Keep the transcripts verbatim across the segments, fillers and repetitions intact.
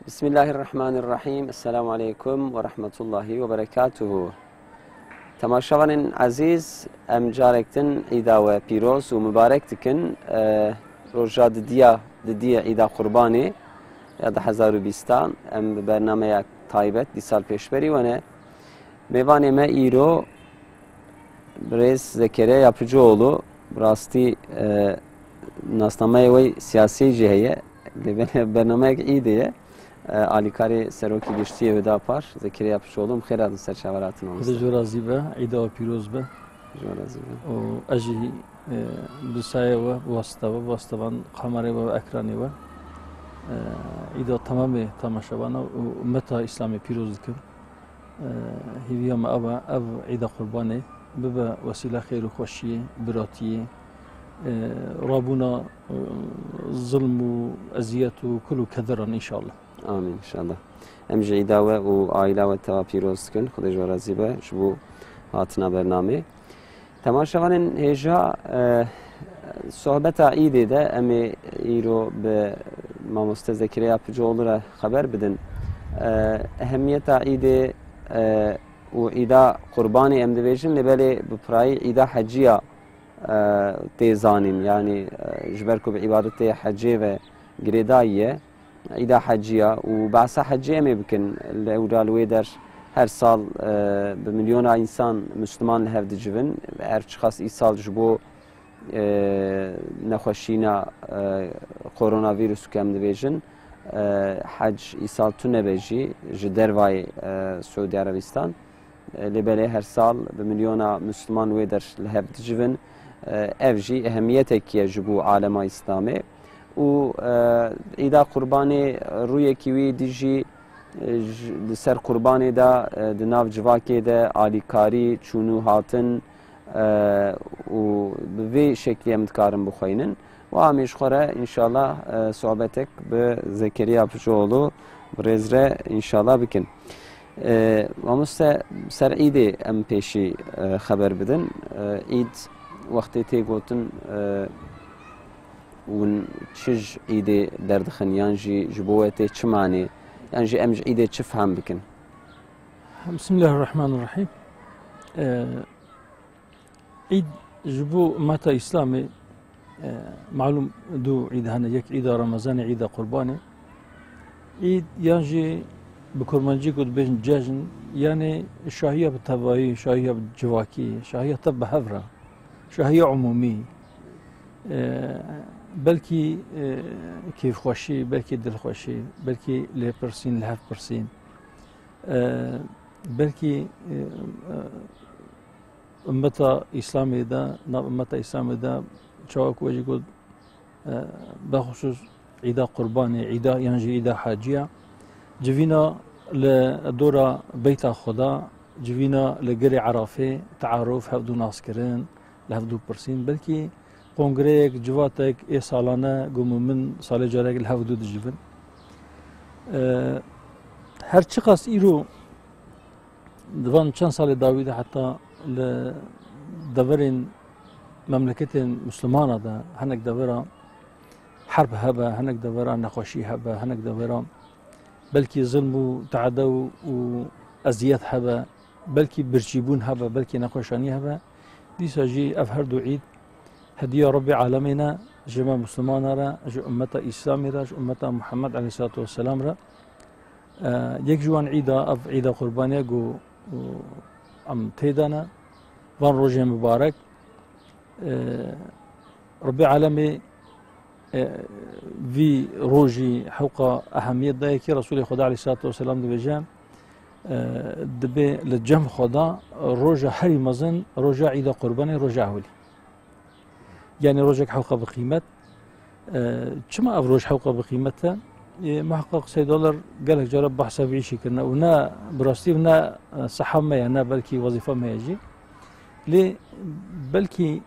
Bismillahirrahmanirrahîm. Esselamu aleykum ve rahmetullahi ve berekatuhu. Temaşevanên ezîz, em carek din îda we pîroz û mibarek dikin. E, roja didiya, didiyê îda Qurbanê ya du hezar û bîstan em bi bernameyek taybet dîsal pêşberî we ne. Mêvanê me îro Birêz Zekeriya Yapıcıoğlu, bi rastî, e, nasnameyê wê siyasî jî heye. Lê bernameyek îdê ye. E, alîkarê Serokê Giştî yê Hüdapar, Zekeriya Yapıcıoğlu, bi xêr hatin ser çaverhatina. Xwedê ji we razî be, îda we pîroz be. Ji we razî be. Û ez jî, e, bi sayê we, bi wasita we, bi wasita van kamerê we û ekranê we, e, îda temamê temaşevana û ummeta Îslamê pîroz dikim. E, hêviya me ev e, ev Îda Qurbanê bibe wesîla xêr û xweşiyê, biratiyê, e, rabûna, e, zilm û eziyet û kul û kederan înşallah. Amîn înşallah. Em jî îda we û aîla we teva pîroz dikin. Xwedê ji we razî be ji bo hatina bernamê. Temaşevanên hêja, e, sohbeta îdê de em ê îro bi mamoste Zekeriya Picoğlu re xeber bidin. E, ehemiyeta îdê, e, û îda Qurbanê em dibêjin, lê belê bi pirayî îda heciya, e, tê zanîn. Yanî, e, ji ber ku bi îbadetê hecê ve girêdayî ye. Îda heciya û behsa hecê em ê bikin. Li ewra li wê der her sal, e, bi milyona însan Misliman li hev dicivin. Her çiqas îsal ji bo, e, nexweşîna, e, koronavîrus ku em dibêjin, e, hec îsal tune be jî ji dervayê, e, Siûdî Erebistan. E, lê belê her sal bi milyona Misliman wê der li hev dicivin. E, ev jî ehemiyetekî ye ji bo alema Îslamê. Û, e, Îda Qurbanê rûyekî wî dî jî, e, ji, li ser Qurbanê de, e, di nav civakê de alîkarî, çûn û hatin, e, û bi vê şeklî em dikarin bixweynin. Û em ê ji xwe re înşallah, e, sohbetek bi Zekeriya Piçoğlu bi rêz re înşallah bikin. E, mamoste, ser îdê em pêşî, e, xeber bidin. E, îd wextê tê gotin, e, hûn çi ji îdê derdixin, yan jî ji bo we tê çi manê, yan jî em ji îdê çi fehm bikin? Bismillahirrahmanirrahîm. E, Îd ji bo ummeta Îslamê, e, malûm du îd hene, yek îda Remezanê, îda Qurbanê. Îd yan jî bi kurmancî ku dibêjin cejn, yanê şahiya bi tevayî, şahiya bi civakî, şahiya tev bi hev re, şahiya umûmî, e, belkî, e, kêfxweşî, belkî dilxweşî, belkî lêpirsîn, lihevpirsîn, e, belkî, e, e, ummeta Îslamê de, nav ummeta Îslamê de çawa ku wê jî got, e, bexusûs îda Qurbanê, îda yan jî îda Haciya, civîna li dora beyta Xweda, civîna li girê Erafê, tearuf, hevdû naskirin, li hevdû pirsîn, belkî kongreyek, civatek ê salane ku mumin salê carek li hevdû dicivin. E, her çiqas îro Di van çend salê dawî de heta li deverên memleketên Mislimana de hinek devera herb hebe, hinek devera nexweşî hebe, hinek devera belkî zilm û teade û, û eziyet hebe, belkî birçîbûn hebe, belkî nexweşanî hebe. Dîsa jî ev her du îd hediya Rebbê alemê ne ji me Mislimana re, ji ummeta Îslamê re, ji ummeta Muhammed aleyhissalatu vesselam re. E, yek ji wan îda, ev îda Qurbanê ku, e, em tê de ne, van rojên mibarek, e, Rebbê alemê, e, vî rojî hewqa ehemiyet daye ki Resulê Xweda aleyhissalatu vesselam dibêje, e, dibê li cem Xweda roja herî mezin roja îda Qurbanê, roja ewilî. Yanî rojek hewqa bi qîmet. E, çima ev roj hewqa bi qîmet e? E, muheqeq Seydolar gelek cara behsa vî îşî kirine û ne bi rastî û ne, e, seha me ye, ne belkî wezîfa me ye jî. Lê belkî,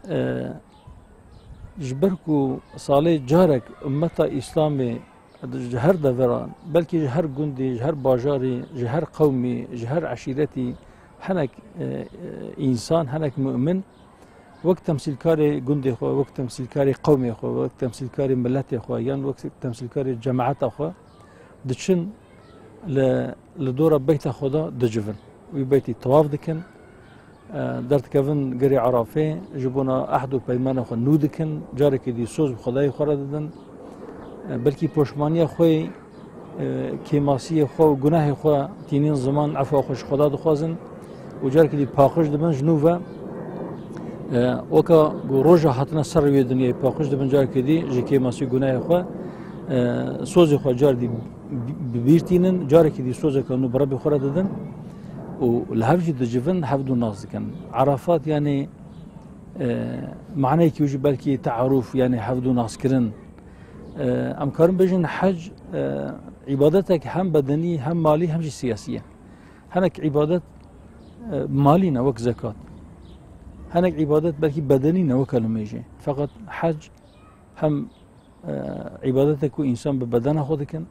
e, ji ber ku salê carek ummeta Îslamê ji her deveran, belkî ji her gundî, ji her bajarî, ji her qewmî, ji her eşîretî hinek, e, e, însan, hinek mumin wek temsîlkarê gundê xwe, wek temsîlkarê qewmê xwe, wek temsîlkarê miletê xwe yan wek temsîlkarê cemaeta xwe diçin li, li dora beyta xwe de dicivin. Wî beytî tewaf dikin, e, derdikevin girê Erafê, ji bona ehd û peymana xwe nû dikin, carekî dî soz bi Xwedayê xwe re didin. E, belkî poşmaniya xwe, e, kêmasiyê xwe û gunahê xwe tînin ziman, efwa xwe ji Xweda dixwazin û carekî dî paqij dibin ji nû ve. E, weka ku roja hatina ser wê dinyayê paqij dibin, carekî dî ji kêmasî gunahê xwe, e, sozê xwe car dî bi-, bi bîr tînin, carekî dî sozeke nû bi Rebbê xwe re didin û li hev jî dicivin, hevdû nas dikin. Erafat, yanî, e, maneyekî wî jî belkî tearûf, yanî hevdû naskirin. E, em karin bêjin hec, e, îbadetek hem bedenî, hem malî, hem jî siyasî ye. Hinek îbadet, e, malî ne wek zekat. Hinek îbadet belkî bedenî ne wek limêjê. Feqet hec hem, e, îbadetek ku însan bi bedena xwe dikin.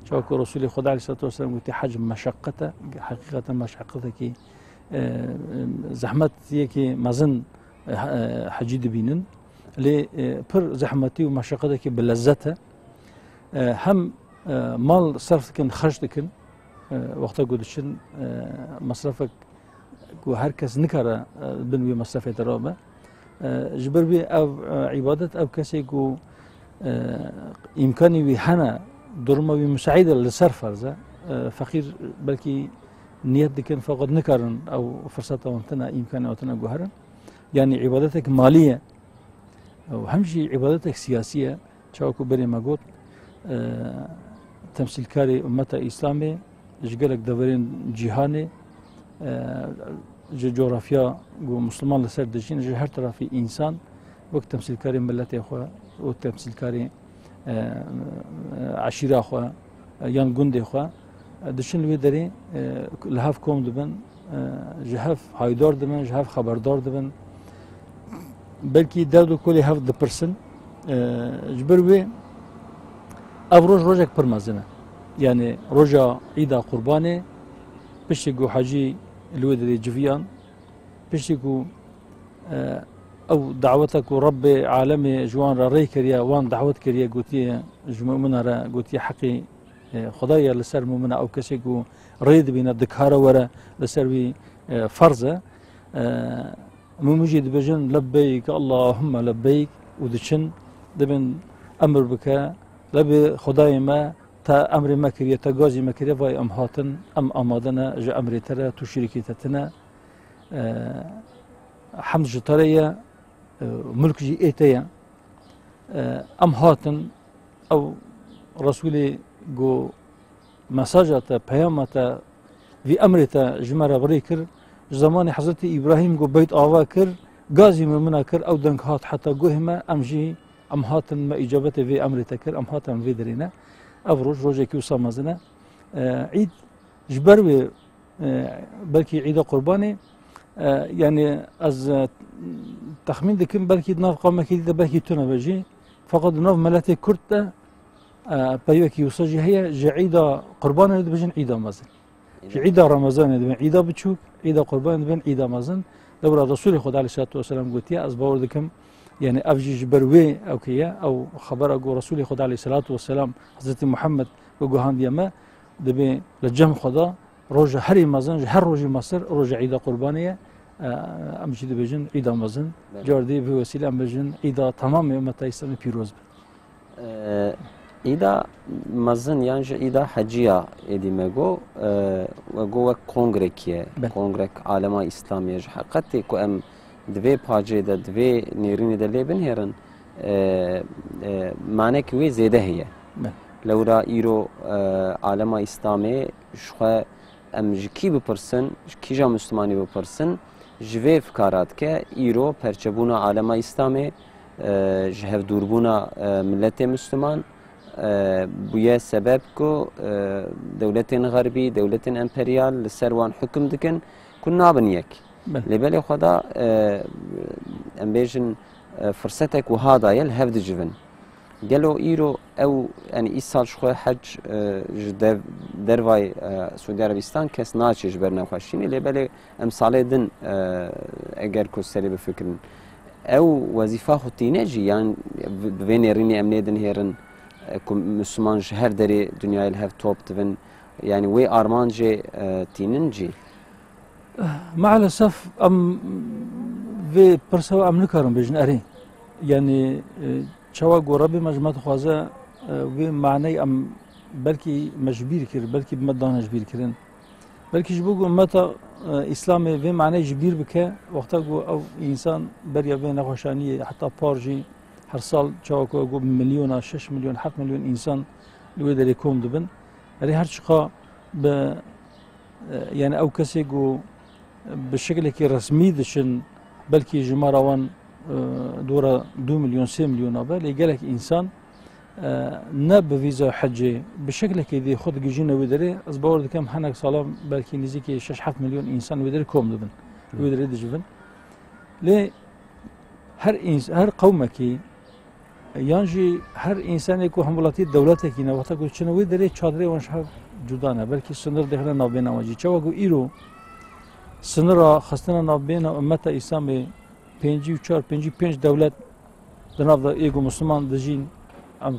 Çawa ku Resûlê Xweda aleyhissalatu vesselam gotiye, hec meşeqqet e, heqîqeten meşeqqetekî, e, zehmetiyekî mezin, e, he-, e, hecî dibînin. Lê, e, pir zehmetî û meşeqetekî bi lezzet e. E, hem, e, mal serf dikin, xerc dikin. E, wexta ku diçin, e, mesrefek ku her kes nikare, e, bin wî mesrefê de rabe. E, ji ber wî ev, e, îbadet, ev kesê ku, e, îmkanê wî hene, duruma wî musaîd e, li ser ferz e. E, feqîr belkî niyet dikin, feqet nikarin, ew firseta wan tine, îmkanê wan tine guherin. Yanî îbadetek malî ye. Ew hem jî îbadetek siyasî ye. Çawa ku berê me got, e, temsîlkarê ummeta Îslamê ji gelek deverên cîhanê, e, ji coğrafya ku Misliman li ser dijîn, ji her terafî însan wek temsîlkarê miletê xwe û temsîlkarê, e, eşîra xwe, e, yan gundê xwe, e, diçin li wê derê, e, li hev kom dibin, e, ji hev haydar dibin, ji hev xeberdar dibin. Belkî derd û kolê hev dipirsin. E, ji ber wê ev roj rojek pir mezin e. Yanî roja Îda Qurbanê, piştî ku hecî li wê derê civiyan, piştî ku, e, ew daweta ku Rebbê alemê ji wan re rê kiriye, wan dawet kiriye, gotiye, ji mumina re gotiye, heqî, e, Xwedayê li ser mumina, ew kesê ku rê dibîne, dikare were, li ser wî, e, ferz e. E, mumin jî dibêjin, "Lebbeyk, Allahümme lebbeyk", û diçin, dibin, "Emir bike, Lebbê Xwedayê me, te emrê me kiriye, te gazî me kiriye, vay em hatin, em amade ne ji emrê te re, tu şirîkê te tine." E, hemd ji te re ye, e, mulk jî ê te ye. E, em hatin, ew Resûlê ku mesaja te, peyama te, vî emrê te ji me re birê kir, ji zemanê Hezretî Îbrahîm ku beyt ava kir, gazî mumina kir, ew deng hat heta guhê me, em jî, em hatin, me îcabetê vê emrê te kir, em hatin, em vê derê ne. Ev roj, rojekî wisa mezin e. E, Îd ji ber wê, e, belkî Îda Qurbanê, e, yanî ez, e, texmîn dikim, belkî di nav qewmekî dî de belkî tune be jî. Feqet di nav miletê Kurd de, e, peyvekî wisa jî heye. Ji Îda Qurbanê dibêjin Îda Mezin. Ji Îda Remezanê dibin Îda Biçûk, Îda Qurbanê dibin Îda Mezin. Lewra Resûlê Xweda aleyhissalatu vesselam gotiye, ez bawer dikim, yanî ev jî ji ber wê ewkê ye, ew xebera ku Resûlê Xweda aleyhissalatu vesselam, Hezretî Muhammed, ku guhandiye me, dibê li cem xwe de roja herî mezin, ji her rojî mestir, roja Îda Qurbanê ye. E, em jî dibêjin Îda Mezin. Belê. Car dî bi wesîle em bêjin Îda temamê ummeta Îslamê pîroz be. E, Îda Mezin yan jî Îda Heciya êdî me got, e, we got wek kongrekî ye, Belê. kongrek alema Îslamê ye. Ji heqetê ku em di vê pacê de, di vê nêrînê de lê binêrin, e, e, manekî wê zêde heye. Belê. Lewra îro, e, alema Îslamê ji xwe em ji kî bipirsin, ji kîja Mislimanî bipirsin, ji vê fikara dike, îro perçebûna alema Îslamê, e, ji hevdûrbûna, e, miletê Misliman, e, bûye sebeb ku, e, dewletên xerbî, dewletên emperyal li ser wan hukim dikin ku nabin yek. Belê. Lê belê xwe da, e, em bêjin, e, firsetek wiha daye li hev dicivin. Gelo îro ew, yanî îsal ji xwe hec, e, ji dev-, dervayê, e, Sûdî Erebîstan kes naçe ji ber nexweşînê, lê belê em salê din, e, eger ku serê bifikirin, ew wezîfa xwe tîne jî, yan bi, bi vê nêrînê em nê dinihêrin, e, ku Misliman ji her derê dinyayê li hev top dibin, yanî wê armancê, e, tînin cî? Maalesef em vê pirsa em nikarin bêjin erê. Yanî, e, çawa ku Rebê me ji me dixwaze, e, vê maneyê em belkî me ji bîr kir, belkî bi me dane ji bîr kirin. Belkî ji bo ku ummeta, e, Îslamê vê maneyê ji bîr bike, wexta ku ew însan beriya vê nexweşaniyê heta par jî her sal çawa ku got milyona, şeş milyon, heft milyon însan li wê derê kom dibin. Erê her çiqa bi, e, yani ew kesê ku bi şeklekî resmî diçin, belkî jimara wan, e, dora du milyon, sê milyona be, lê gelek însan, e, ne bi vîza hecê, bi şeklekî dî xwe digihîjîne wê derê, ez bawer dikim hinek salan belkî nêzîkî şeş heft milyon însan wê derê kom dibin. Wê derê dijivin. Lê her îns-, her qewmekî, yan jî her însanê ku hemwelatî dewletekî ne, wexta ku diçine wê derê çadirê wan ji hev cuda ne. Belkî sinir dixine navbêna wan jî. Çawa ku îro sinira xistina navbêna ummeta Îslamê pêncî û çar, pêncî û pênc dewlet di nav de ê ku Misliman dijîn, em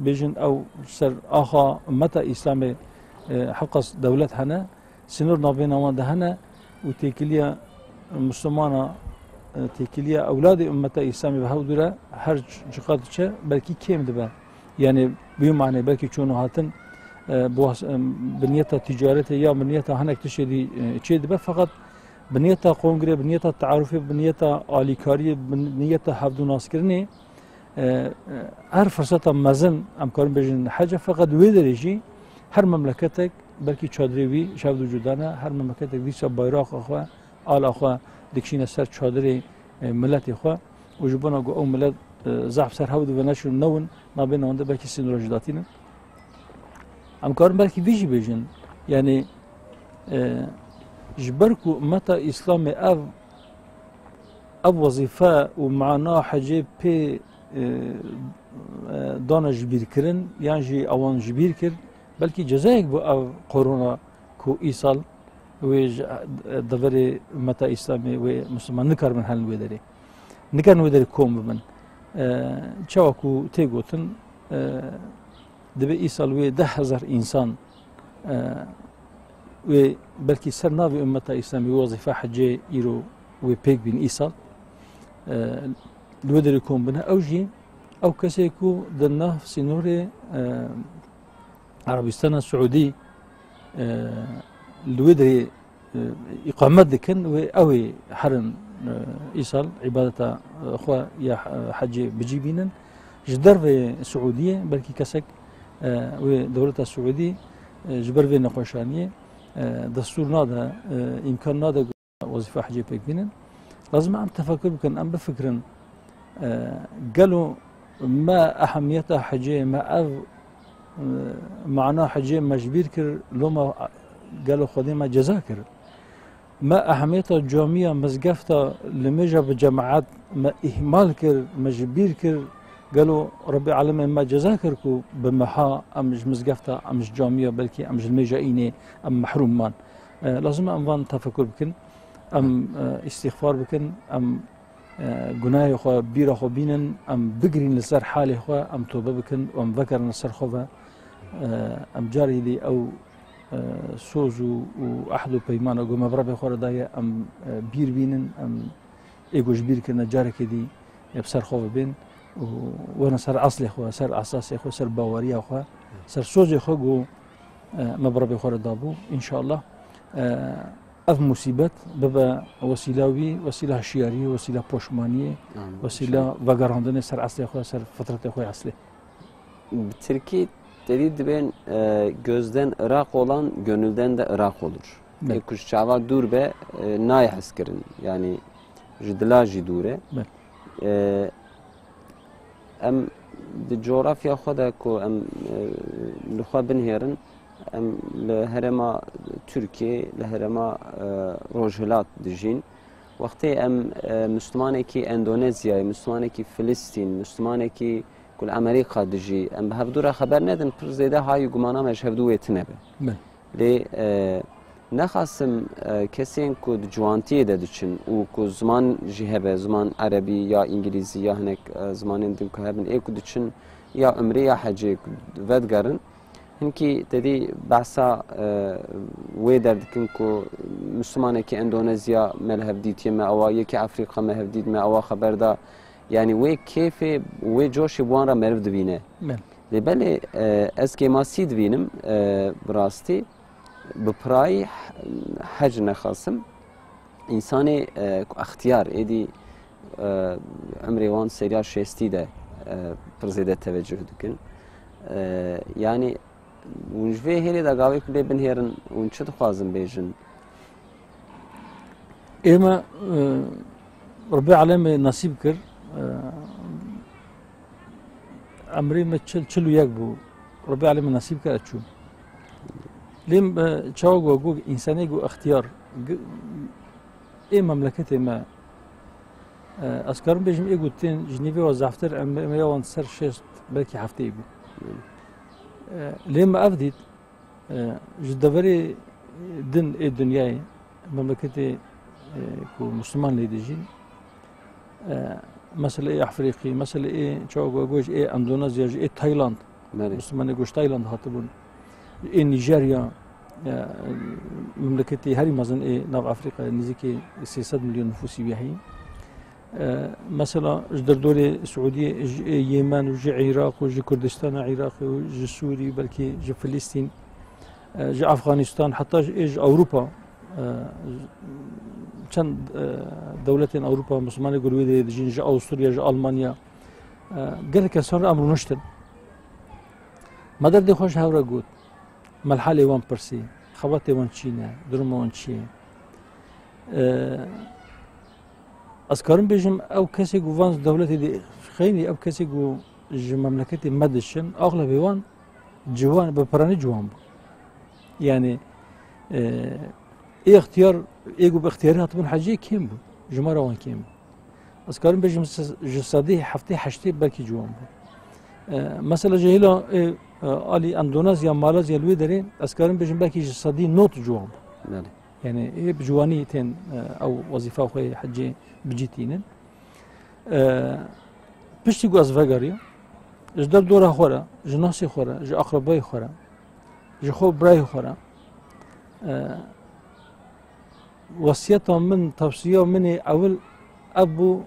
bêjin ew ser axa ummeta Îslamê, e, hewqas dewlet hene. Sînor navbêna wan de hene û têkiliya Mislimana, e, têkiliya ewladê ummeta Îslamê bi hev dû re her ç-, çiqa diçe, belkî kêm dibe. Yanî bi wî manê belkî çûn û hatin, e, bi was-, e, bi niyeta ticaretê ya bi niyeta hinek tiştê dî, e, çê dibe. Feqet bi niyeta kongre, bi niyeta tearufê, bi niyeta alîkariyê, bi niyeta hevdûnaskirinê, e, e, her firseta mezin em karin bêjin hece, feqet wê derê jî her memleketek belkî çadirê wî ji hev dû cuda ne, her memleketek dîsa bayraxa xwe, ala xwe dikişîne ser çadirê, e, miletê xwe û ji bona ku ew milet, e, zehf ser hev dû ve neçûn newin, navbêna wan de belkî sînora jî datînin. Em karin belkî vî jî bêjin, yanî, e, ji ber ku ummeta Îslamê ev, ev wezîfe û mana hecê pê, e, e, dane ji bîr kirin, yan jî ewan ji bîr kir, belkî cezayek bû ev korona ku îsal wê ji, e, deverê ummeta Îslamê wê Misliman nikaribin helin wê derê. Nikarin wê derê kom bibin. E, çawa ku tê gotin, e, Dibe îsal wê deh hezar însan, e, wê belkî ser navê ummeta Îslamê wê wezîfa hecê îro wê pêk bîn îsal. E, li wê derê kom bine. Ew jî, ew kesê ku di nav sînorê, e, Erebistana Siûdî, e, li wê derê e, îqamet dikin wê ew ê herin, e, îsal îbadeta, e, xwe ya, e, hecê bi cî bînin. Ji derveyê Siûdiyê belkî kesek, e, wê dewleta Siûdî, e, ji ber vê nexweşaniyê, e, destûr nade, e, îmkan nade ku wezîfa hecê pêk bînin. Lazim e em tefekur bikin, em bifikirin, e, gelo me ehemiyeta hecê, me ev, e, mana hecê me ji bîr kir, loma gelo Xwedê me ceza kir? Me ehemiyeta camiya, mizgefta, limêja bi cemaet me îhmal kir, me ji bîr kir. Gelo Rebbê Alemê me ceza kir ku bi meha em ji mizgefta, em ji camiya, belkî em ji limêja înê em mehrûm man? E, lazim e em van tefekur bikin, em, e, îstîxfar bikin, em, e, gunahê xwe, bîra xwe bînin, em bigirîn li ser halê xwe, em tobe bikin û em vegerin li ser xwe ve. E, em carî dî ew, e, soz û, û ehd û peymana ku me bi Rebê xwe re daye, em, e, bîr bînin, em ê ku ji bîr kirine carekê dî, e, bi ser xwe ve bên û werin ser eslê xwe, ser esasê xwe, ser baweriya xwe, ser sozê xwe ku, e, me bi Rebê xwe re dabû. Înşallah, e, ev musîbet bibe wesîla wî, wesîla hişyariyê, wesîla poşmaniyê, Amin. wesîla vegerandinê ser eslê xwe, ser fitretê xwe eslê. Bi tirkî tedî dibên, e, gözden ırak olan gönülden de ırak olur. Belê. Ê ku ji çava dûr be, e, nayê hezkirin. Yanî ji dila jî dûr e. Belê. E, em di coğrafya xwe de ku em, e, li xwe binihêrin, em li herêma Tirkiyê, li herêma, e, Rojhilat dijîn. Wextê em, e, Mislimanekî Endonezyayê, Mislimanekî Filistîn, Mislimanekî ku li Amerîka dijî, em bi hevdû re xeber nedin, pir zêde hay û gumana me ji hevdû wê tune be. Belê. Lê, e, nexasim, e, kesên ku di ciwantiyê de diçin û ku ziman jî hebe, ziman erebî ya îngilîzî ya hinek, e, zimanên din ku hebin, ê ku diçin Ya umrê ya hecê vedigerin, hinkî tedî behsa, e, wê derdikin ku Mislimanekî Endonezya me li hev dîtiye, me ewa yekî Afrîka me hev dît, me ewa xeber da. Yanî wê kêfê, wê coşê bi wan re meriv dibîne. Belê. Lê belê, e, ez kêmasî dibînim, e, bi rastî bi pirayî hec nexasim. Însanê, e, ku extiyar êdî, e, umrê wan seriya şêstî de, e, pir zêde tevecih dikin. E, yanî hûn ji vê hêlê de gavê ku lê binihêrin, hûn çi dixwazin bêjin? Ême, e, Rebê Alemê nasîb kir, e, emrê me çil, çil û yek bû. Rebê Alemê nasîb kir, ez çûm. Lê, e, çawa got, got, însanê got extiyar, g-, ê memleketê me, e, ez karim bêjim, ê got tên ji nîvê wa zaftir, em, em ya wan ser şêst, belkî heftê bû. E, lê me ev dît, e, ji deverê din ê dinyayê, memleketê, e, ku Misliman lê dijîn, e, mesela ê Efrîqî, mesela ê çawa got, ji ê Endonezya, ji ê Tayland. Belê. Mislimanê ku ji Tayland hatibûn. Ê Nîjerya, e, memleketê herî mezin ê nav Efrîqayê, nêzîkî sê sed milyon nifûsî wî heyî. E, mesela ji derdorê Siûdiyê, ji ê Yemen û ji Iraq û ji Kurdistana Iraqê û ji Sûrî, belkî ji Filistîn, e, ji Afganistan, heta ji ê ji Ewropa, e, çend, e, dewletên Ewropa, Mislimanê ku li wê derê dijîn, ji Awusturya, ji Almanya, e, gelek kesan re em rûniştin. Me derdê xwe ji hev re got. Me li halê wan pirsî, xebatê wan çi ne, duruma wan çi ye? E, Ez karim bêjim, ew kesê ku van dewletê dê xeynî, ew kesê ku ji memleketê me diçin, axlebê wan ciwan, bi piranî ciwan bû. Yanî, e, ê ixtiyar, ê ku bi ixtiyarî hatibûn hecê kêm bû. Ji me re wan kêm bû. Ez karim bêjim, se-, ji sedî heftê heştê belkî ciwan bû. E, mesela ji hêla, e, e, alî Endonezya, Malezya li wê derê, ez karim bêjim belkî ji sedî nod ciwan bû. Belê. Yanî ê bi ciwanî tên, e, ew wezîfa xwe yê hecê bi cî tînin. E, piştî ku ez vegeriyam, ji derdora xwe re, ji nasê xwe re, ji aqrebayê xwe re, ji xwe birayê xwe re, e, wesiyeta min, tewsiya min ê ewil ev bû,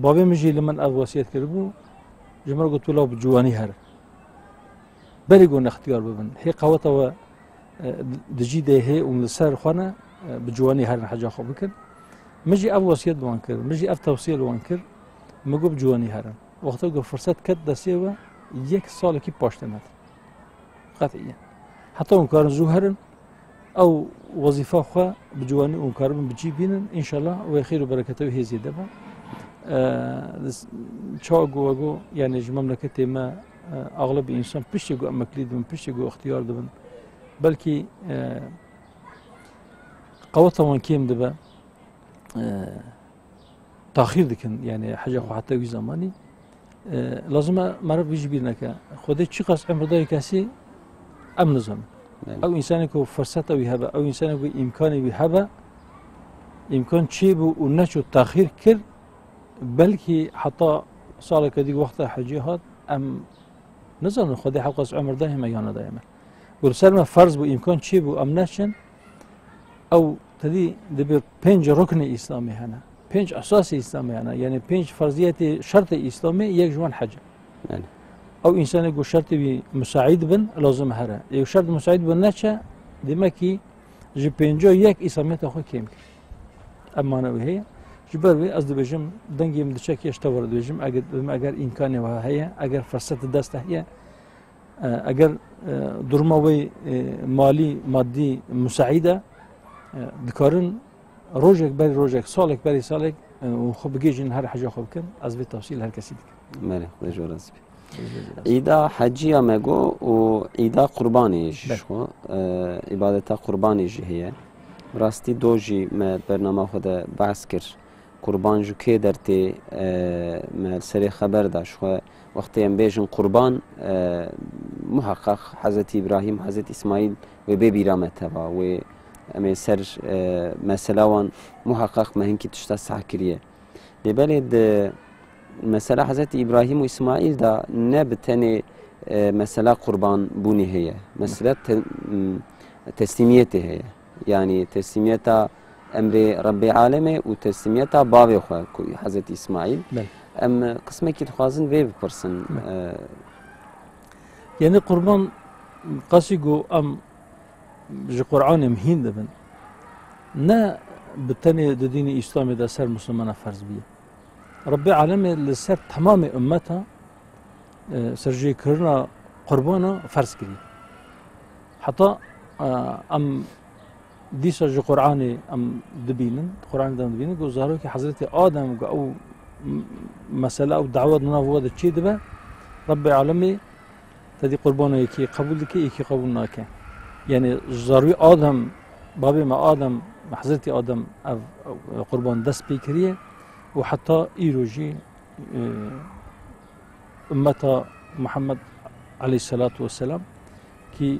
bavê min jî li min ev wesiyet kiribû, ji min re got, "Tu law bi ciwanî here." Berî ku nextiyar bibin. Hê qeweta we, e, di cî de hê û li ser xwe ne, e, bi ciwanî herin heca xwe bikin. Min jî ev wesiyet li wan kir, min jî ev tewsiye li wan kir. Min got bi ciwanî herin. Wexta ku firset ket destê we, yek salekî paş tê nedin. Qet'iyen. Heta hûn karin zû herin, ew wezîfa xwe bi ciwanî hûn karibin bi cî bînin, înşallah wê xêr û bereketa wê hê zêde be. E, çawa ku we got, yanî ji memleketê me, e, axlebî însan piştî ku emeklî dibin, piştî ku ixtiyar dibin, belkî, e, qeweta wan kêm dibe. E, taxîr dikin, yanî heca xwe heta wî zemanî. E, lazim e meriv vî jî bîr neke. Xwedê çiqas emr daye kesî, em nizanin. Belê. Ew însanê ku firseta wî hebe, ew însanê ku îmkanê wî hebe, îmkan çêbû û neçû taxîr kir, belkî heta saleke dî wexta hecê hat, em nizanin Xwedê hewqas emr daye me ya nedaye me. Ku li ser me ferz bû, îmkan çêbû, em neçin, ew tedî dibê pênc ruknê Îslamê hene. Pênc esasê Îslamê hene. Yanî pênc ferziyetê, şertê Îslamê, yek ji wan hec e. Belê. Ew însanê ku şertê wî musaîd bin, lazim here. Ew şert musaîd bin neçe, demekî ji pênca yek Îslamiyeta xwe kêm kir. Ev mane wê heye. Ji ber wê ez dibêjim, dengê min diçe kê ji te ve re dibêjim, eger, eger îmkanê we heye, eger firset di dest te heye, E, eger, e, duruma wê, e, malî, madî musaîd e, e, dikarin rojek berî rojek, salek berî salek, e, û xwe bigihîjin her heca xwe bikin, ez vê tewsî li her kesî dikim. Belê, Xwedê ji we razî be. Îda heciya me got û îda qurbanê jî Belê. ji xwe, e, îbadeta qurbanê jî heye. Bi rastî do jî me bernama xwe de behs kir. Qurban ji kê dertê, e, me li serê xeber da. Ji xwe wextê em bêjin qurban, e, muheqeq Hezretî Îbrahîm, Hezretî Îsmaîl wê bê bîra me teva. Wê em ê ser, e, mesela wan muheqeq me hinkî tişta seh kiriye. Lê belê di Mesela Hezretî Îbrahîm û Îsmaîl de ne bi tenê, e, mesela qurban bûnê heye. Mesela te-, m, teslîmiyetê heye. Yanî teslîmiyeta emrê Rebbê Alemê û teslîmiyeta bavê xwe ku Hezretî Îsmaîl. Belê. Em qismekî dixwazin vê bipirsin. Belê. E, Yanî qurban qasî ku em ji Qur'anê em hîn dibin, ne bi tenê di dînê Îslamê de ser Muslimana ferz bûye. Rebbê Alemê li ser temamê ummeta, e, serjêkirina qurbana ferz kiriye. Heta, e, em dîsa ji Qur'anê em dibînin, Qur'anê de em dibînin ku zarokê Hezretê Adem ku ew m-, mesele, ew dawa di nav we de çê dibe, Rebbê Alemê tedî qurbana yekî qebûl dike, yekî qebûl nake. Yanî zarokê Adem, babê me Adem, Hezretî Adem ev, ew qurban dest pê kiriye û heta îro jî, e, ummeta Muhammed aleyhisselatu vesselam ki,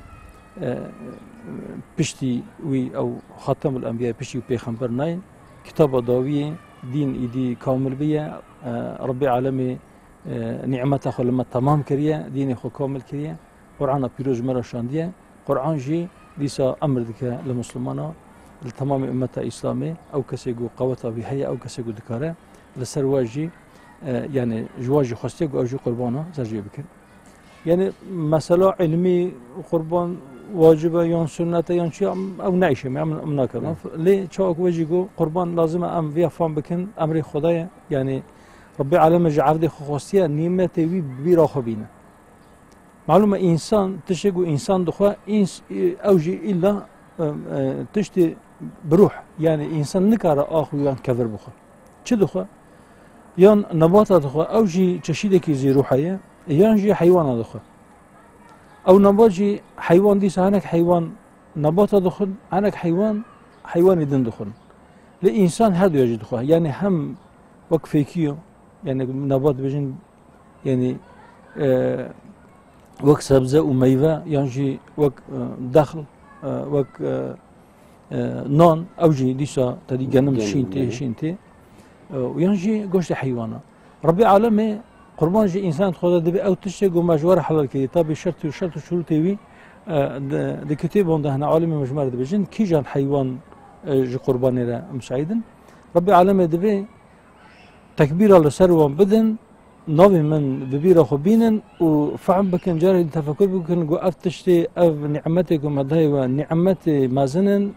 e, piştî wî ew Xatemul Enbiya, piştî wî pêxember nayên, kitaba dawiyê, dîn îdî kamil biye, e, Rebbê Alemê, e, nîmeta xwe li me temam kiriye, dînê xwe kamil kiriye, Qur'ana pîroz ji me re şandiye. Qur'an jî dîsa emir dike li Muslimana, li temamê ummeta Îslamê, ew kesê ku qeweta vî heye, ew kesê ku dikare, li ser we jî, e, yanî ji we jî xwestiye ku ew jî qurbana ser jê bikin. Yanî mesela ilmî qurban wacib e yan sunnet e yan çi, em, ew ne îşê me, em, em nakirin. Evet. Lê çawa ku we jî got, qurban lazim e em viya fam bikin, emrê Xwedê ye. Yanî Rebbê Alemê ji erdê xwe xwestiye, nîmetê wî bi bîra xwe bîne. Malûm e, însan, tiştê ku însan dixwe, îns-, ew jî îlla, e, e, tiştê bi ruh, yanî însan nikare ax û yan kevir bixwe. Çi dixwe? Yan nebata dixwe, ew jî çeşîdekî zî ruh heye, yan jî heywana dixwe. Ew nebat jî heywan dîsa hinek heywan nebata dixwin, hinek heywan heywanê din dixwin. Lê însan her duya jî dixwe. Yanî hem wek fêkî yo, yanî nebat dibêjin, yanî, e, wek sebze û meyve, yan jî wek, e, dexl, e, wek, e, e, nan, ew jî dîsa tedî genim Genim, şîn tê, genim. şîn tê. E, û yan jî goştê heywana. Rebbê Alemê qurban ji însan dixwaze, dibê ew tiştê ku me ji we re helal kiriye. Tabî şert û, şert û şurûtê wî, e, di, di kitêban de hene, alimê me ji me re dibêjin, kîjan heywan, e, ji qurbanê re misaîd in. Rebbê Alemê dibê tekbîra li ser wan bidin, navê min bi bîra xwe bînin û fehm bikin, carê tefekur bikin ku ev tiştê, ev nîmetê ku me dayê we, nîmetê mezin in,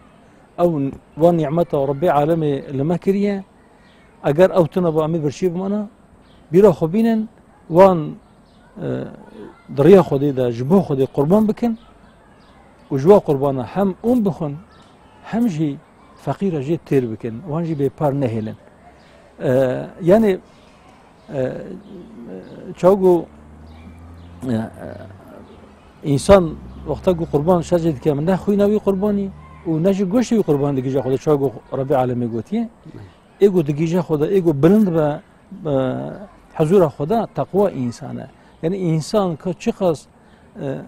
ew, van nîmeta Rebbê Alemê li me kiriye. Eger ew tune ba, em ê birçî bimana, bîra xwe bînin, wan, e, di riya Xwedê de, ji bo Xwedê qurban bikin û ji wa qurbana hem ûn bixwin, hem jî feqîra jê têr bikin, wan jî bêpar nehêlin. E, yanî, e, çawa ku, e, e, însan wexta ku qurban şer jê dike, ne xwîna wî qurbanî û ne jî goştê wî qurbanî digihîje Xwedê, çawa ku Rebbê Alemê gotiye. Ê ku digihîje Xwedê, ê ku bilind be, e, huzûra Xwedê, teqwa însan e. Yanî însan ka çiqas, e,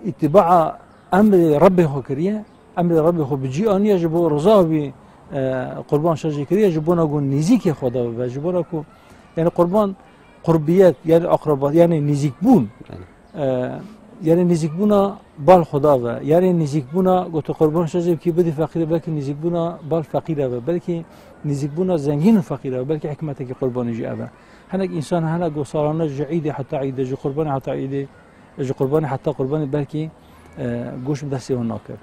îtîbaa emrê Rebbê xwe kiriye, emrê Rebbê xwe bi cî aniye ji bo riza wî, e, qurban şer jê kiriye, ji bona ku nêzîkê Xwedê bibe, ji bona ku, yanî qurban qurbiyet, yanî akrabat, yanî nêzîkbûn. Belê. E, yanî nêzîkbûna bal Xweda ve, yanî nêzîkbûna, gote qurban şer jê bikî bidî feqîrê, belkî nêzîkbûna bal feqîre ve, belkî nêzîkbûna zengîn û feqîre ve, belkî hikmetekî qurbanê jî ev e. Hinek însan hene ku salane ji îdê heta îdê, ji qurbanê heta îdê, ji qurbanê heta qurbanê belkî, e, goşt bi destê wan nakeve.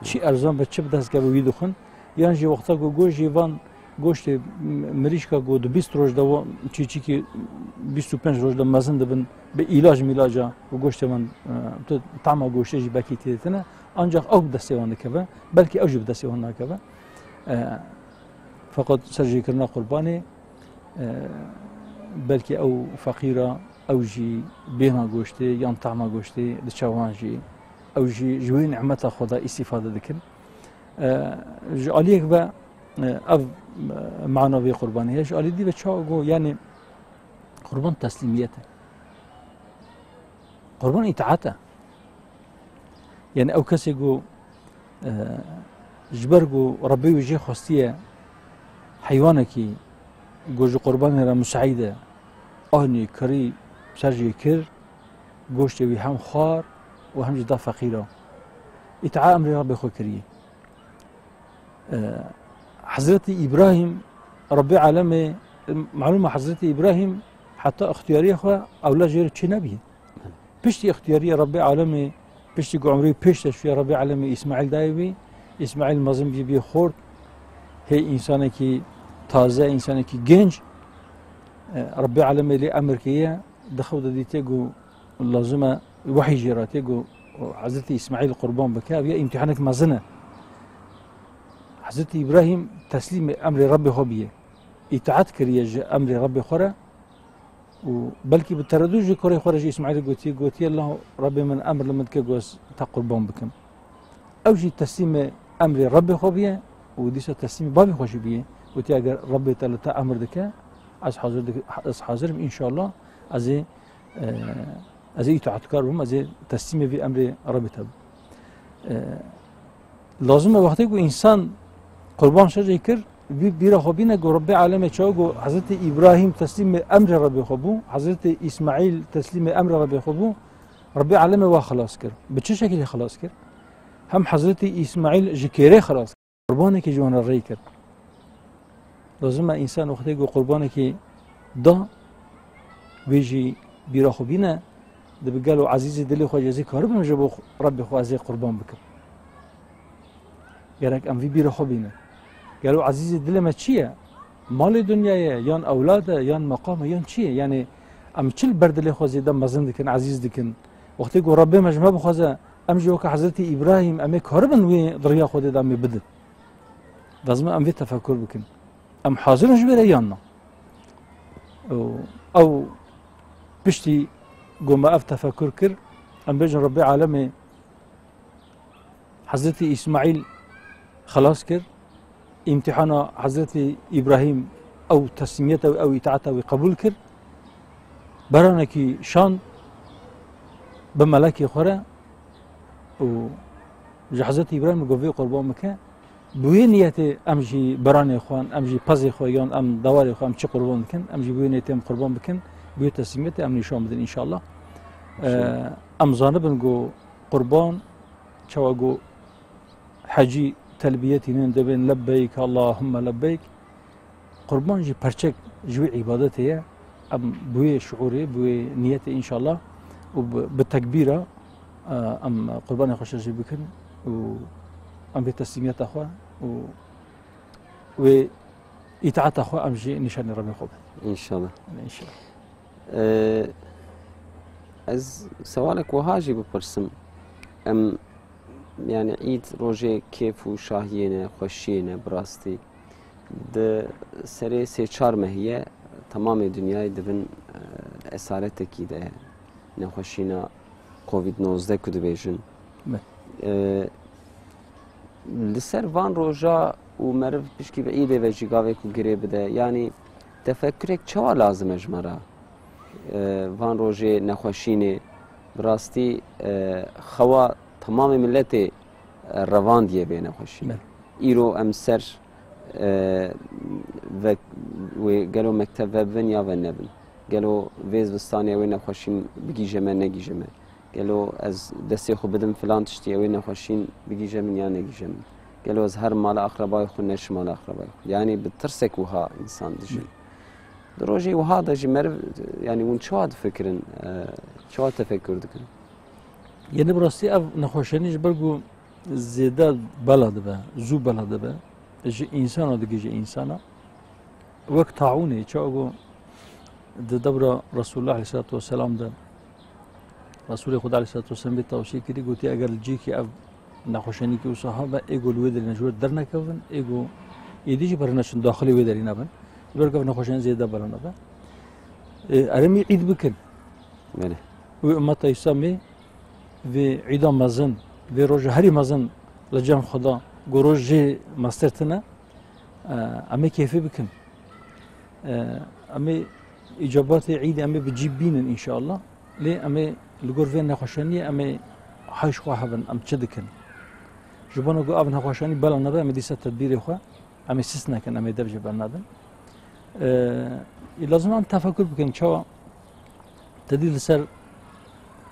Çi erzan be, çi bi dest keve wî dixwin. Yan jî wexta ku goşt jî van goştê m-, mirîşka ku di bîst roj de wa-, çîçîkî bîst û pênc roj de mezin dibin, bi îlac mîlaca ku goştê van, e, tu tama goştê jî belkî tê tine. Ancak ew bi destê wan dikeve, belkî ew jî bi destê wan nakeve. E, feqet serjêkirina qurbanê, e, belkî ew feqîra, ew jî bêhna goştê yan tahma goştê diçe wan jî, ew jî ji wê nimeta Xweda îstîfade dikin. E, ji aliyek ve, e, ev, e, mana vê qurbanê ye. Ji alî dî ve çawa got, yanî qurban teslîmiyet e. Qurban îtaat e. Yanî ew kesê ku, e, ji ber ku Rebbê wî jê xwestiye heywanekî Go ji qurbanê re misaîde anî kirî ser jê kir, goştê wî hem xwar û hem jî da feqîra. Îtaa emrê Rabbê xwe kiriye. E, Hezretî Îbrahîm, Rabbê Alemê, malûm e Hezretî Îbrahîm heta ixtiyariya xwe ewlad jê re çênebî. Piştî ixtiyariya Rabbê Alemê, piştî ku umrê pêş de çûye Rabbê Alemê Îsmaîl dayê wî, Îsmaîl mezin bî, bî xort, hê însanekî taze, însanekî genc, e, Rabbê Alemê lê emir kiriye, di xew de dîtiye ku lazim e, wehî jê re tê ku Hezretî Îsmaîl qurban bike, ev ya îmtîhanek mezin e. Hezretî Îbrahîm teslîmê emrê Rabbê xwe bîye. Îtaat kiriye ji emrê Rabbê xwe re û belkî bi teredû ji kurê xwe re ji Îsmaîlê gotiye, gotiye, "Allah, Rabbê min emr li min dike ku ez te qurban bikim." Ew jî teslîmê emrê Rabbê xwe bûye û dîsa teslîmê bavê xwe jî bûye. Gotiye, "Eger Rabbê te li te emr dike, ez hazir dik-, ez hazir im, înşallah, ez ê, e, ez ê îtaatkar bim, ez ê teslîmê vî emrê Rabbê te bim." E, lazim e wextê ku însan qurban şerê kir, vî bîra xwe bîne ku Rabbê Alemê çawa ku Hezretî Îbrahîm teslîmê emrê Rabbê xwe bû, Hezretî Îsmaîl teslîmê emrê Rabbê xwe bû, Rabbê Alemê wa xilas kir. Bi çi şekilî xilas kir? Hem Hezretî Îsmaîl ji kêrê xilas kir. Qurbanekî ji wan re rê kir. Lazim e însan wextê ku qurbanekî da, wê jî bîra xwe bîne, dibe gelo ezîzê dilê xwe jî ez ê karibim ji bo Rebbê xwe ez ê qurban bikim. Gerek em vî bîra xwe bînin. Gelo ezîzê dilê me çi ye? Malê dinyayê, yan ewlad e, yan meqam e, yan çi ye? Yanî em çi li ber dilê xwe zêde mezin dikin, ezîz dikin? Wextê ku Rebbê me ji me bixwaze, em jî weke Hezretî Îbrahîm, em ê karibin wê di riya Xwedê de em ê bidin. Lazim e em vê tefekur bikin. Em hazir in ji vê re yan na? Û ew piştî ku me ev tefekur kir, em bêjin Rebbê Alemê Hezretî Îsmaîl xelas kir. Îmtîhana Hezretî Îbrahîm ew teslîmiyeta wî, ew îtaeta wî qebûl kir. Beranekî şand bi melekê xwe re û ji Hezretî Îbrahîm got, "Vê qurban bike." Bi wê niyetê em jî beranê xwe, em jî pezê xwe, yan em dewarê xwe, em çi qurban dikin, em jî bi wê niyetê em qurban bikin, bi wê teslîmiyetê em nîşan bidin înşallah. Ee, em zanibin ku qurban, çawa ku hecî telbiyetî nên dibên lebbeyk, Allahümme lebbeyk, qurban jî perçek ji wê îbadetê ye. Em bi wê şiûrê, bi wê niyetê înşallah û bi, bi tekbîra, e, em qurbanê xwe şerjî bikin û em vê teslîmiyeta xwe û wê îtaeta xwe em jî nîşanî Rebbê xwe bin. Înşallah. Înşallah. Ee, ez sewalek wiha jî bipirsim. Em, yani, îd rojê kêf û şahiyê ne, xweşiyê ne, bi rastî. Di serê sê çar mehî ye, temamê dinyayê di bin, e, esaretekî de ye. Nexweşîna Covid nozdeh ku dibêjin. Me. E, li ser van roja û meriv pişkî bi îdê ve jî gavê ku girê bide, yanî tefekurek çawa lazim e ji me re? E, van rojê nexweşînê, bi rastî, e, xewa temamê miletê, e, revandiye vê nexweşînê. Me. Îro em ser, e, ve, wê gelo mekteb ve bibin ya ve nebin? Gelo vê zivistanê wê nexweşîn bigîje me, negîje me? Gelo ez destê xwe bidim filan tiştî, ew ê nexweşîn bigîje min ya negîje min? Gelo ez herim mala aqrebayê xwe, neçim mala aqrebayê xwe? Yanî bi tirsek wiha însan dijî. Di rojê wiha de jî meriv, yanî hûn çawa difikirin, e, çawa tefekur dikin? Yanî bi rastî ev nexweşenî ji ber ku zêde bela dibe, zû bela dibe, ji însana digihîje însana. Wek taûnê, çawa ku di dewra Resulullah aleyhissalatu vesselam de, Resulê Xuda aleyhissalatu vesselam vê tawsiyê kirî, gotî, eger li cihekî ev nexweşenîkî wisa habe, ê ku li wê derê ne ji wir dernekevin, ê ku êdî jî berineçin daxilê wê derî nebin. Ji ber ku ev nexweşenî zêde bela nebe. Ê, erê em îd bikin. Belê. Wê ummeta Îslamê vê îda mezin, vê roja herî mezin li cem Xuda, ku roj jê mestir tine, e, em ê kêfê bikin. E, em ê îcabatê îdê em ê bi cî bînin înşallah. Lê em ê li gor vê nexweşeniyê em ê hay ji xwe hebin, em çi dikin? Ji bona ku ev nexweşenî bela nebe, em ê dîsa tedbîrê xwe, em ê sis nekin, em ê dev jê bernadin. E, lazim em tefekur bikin, çawa te dî li ser,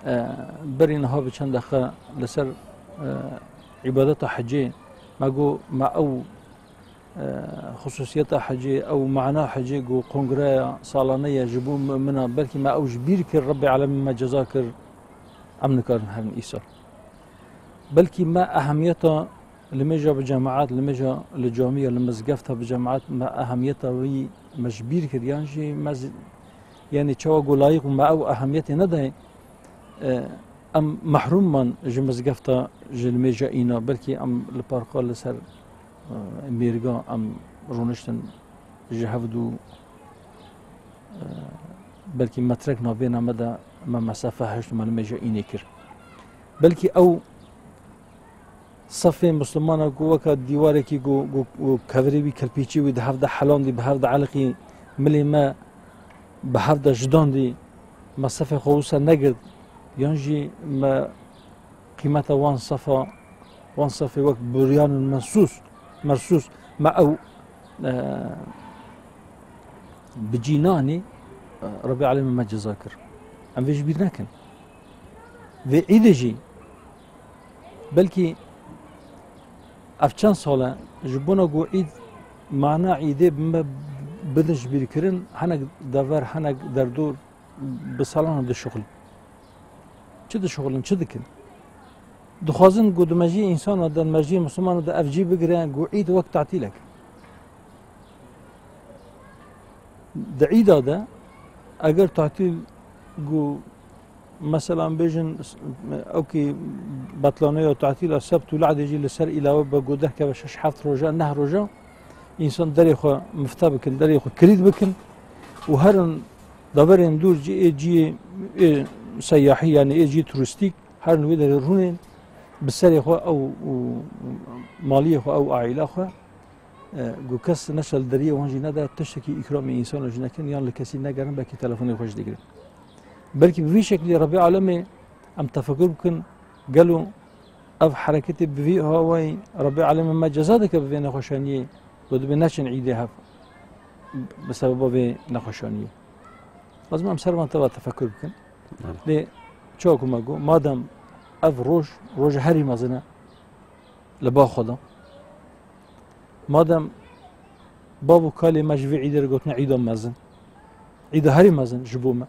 e, berî niha bi çend deqe li ser, e, îbadeta hecê, me got, me ew, e, xusûsiyeta hecê, ew mana hecê ku kongreya salane ye ji bo mumina, belkî me ew ji bîr kir, Rebbê Alemî me ceza kir, em nikarin herin îsal. Belkî me ehemiyeta limêja bi cemaat, limêja li camiya, li mizgefta bi cemaat, me ehemiyeta wî me ji bîr kir, yan jî me zi-, yanî çawa ku layîq bû me ew ehemiyetê nedayê, e, em mehrûm man ji mizgefta, ji limêja îna, belkî em li parka li ser, e, mêrga em rûniştin ji hev dû, e, belkî metrek navbêna me de me mesafe hişt û me limêja înê kir. Belkî ew sefê Mislimana ku weka dîwarekî ku, ku, ku kevirê wî kelpîçî wî di hev de helandî, bi hev de eliqî, milê me bi hev de jidandî, me sefê xwe wisa negirt, yan jî me qîmeta wan sefa, wan sefê wek buryanên mensûs, mersûs, me ew, e, bi cî nanî, e, Rebî Alemê me ceza kir. Em vê ji bîr nekin. Vê îdê jî belkî ev çend sal e, ji bona ku îd, mana îdê bi me bidin ji bîr kirin, hinek dever, hinek derdor bi salan dişuxulin. Çi dişuxulin, çi dikin? Dixwazin ku di mejiyê însana de, di mejiyê Mislimana de ev cî bigire ku îd wek tatîlek. Di îda de eger tatîl ku mesela em bêjin, s-, ewkî betlaneya tatîla sebt û lehdê jî li ser îlawe be ku derkeve şeş heft roja, neh roja, însan derê xwe mifte bikin, derê xwe kilît bikin û herin deverên dûr cî ê cî ê seyahî, yanî ê cî turîstîk, herin wê derê rûnên bi serê xwe ew û maliyê xwe ew aîla xwe, e, ku kes neşe li deriyê wan jî nede, tiştekî îkramê însana jî nekin, yan li kesî negerin, belkî telefonê xwe jî digirin. Belkî bi vî şeklî Rebî Alemê em tefekur bikin, gelo ev hereketê bi vî awayî Rebî Alemê me ceza dike bi vê nexweşaniyê, ku dibê neçin îdê hev bi sebeba vê nexweşaniyê. Lazim em ser van teva tefekur bikin. Evet. Lê çawa ku me got, madem ev roj, roja herî mezin e li ba Xweda, madem bav û kalê me ji vê îdê re gotine îda mezin, îda herî mezin ji bo me,